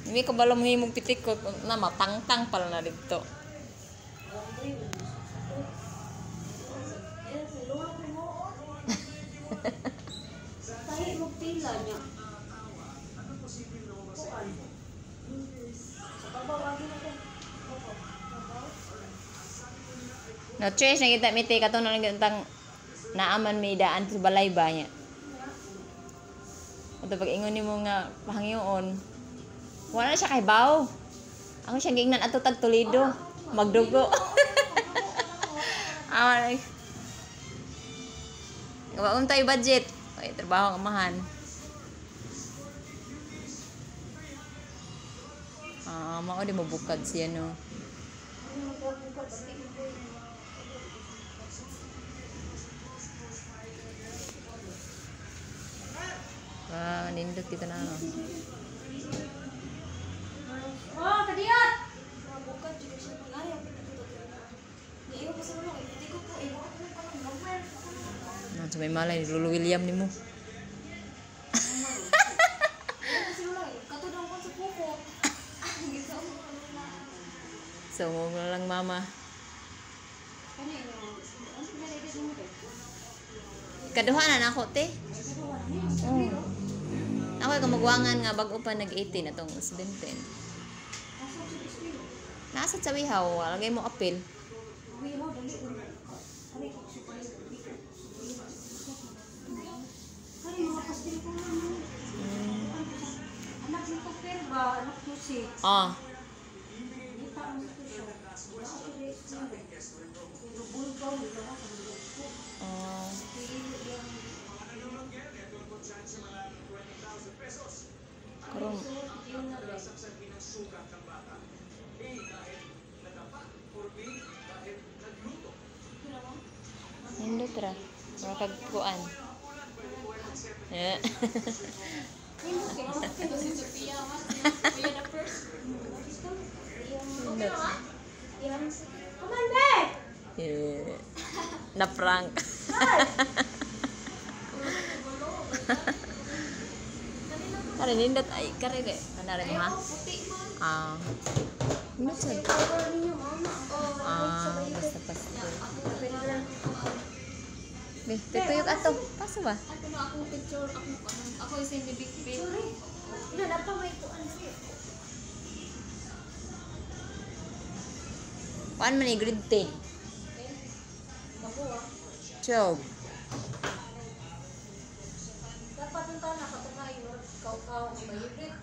Hindi ka balo mo himog pitikot na matangtang pala na dito. Tahi mo pila niya. Kuan. Sa babaw lagi na ko. No choice na kita miti kato na lang tang naaman may daan sa balay ba niya. Ato pag ingon nimo nga pahangyoon. Wala na siya kay baw. Ako siya giingnan ato tag Toledo, magdugo. Ah, wa tayo budget. Ay, trabaho ang amahan. Ah, mao di mo bukad siya no. Wow, nindot dito na ano. Oh, kadiyot. Bukad jud siya pangaya. Niiyo pa sa ulo, hindi ko po imo ako pa ng gamay. No, sa may malay ni Lolo William nimo. Kato daw ko sa puko. So, mo na lang mama. Kaduha na nako te. Oh. Ako ay kamagwangan nga bag-o pa nag-18 atong 17. Nasa sa wihaw, lagay mo apel. Anak ni Cooper ba? Anak ni si. Ah, oh. Karon nindot ra. Mura kag kuan. Eh. Nindot. Come on, babe! Eh, na prank. Kare nindot ay kare de. Kanare mo ha? Ah. Nindot sad. Ah, basta basta. Be, tutuyok ato. Paso ba? Ako na akong picture, ako ako isend ni Big Big. Na, napa may kuan siya. Kuan man ni grade 10. 12. Dapat ang taon nakatungay, kaw-kaw, mahibrit.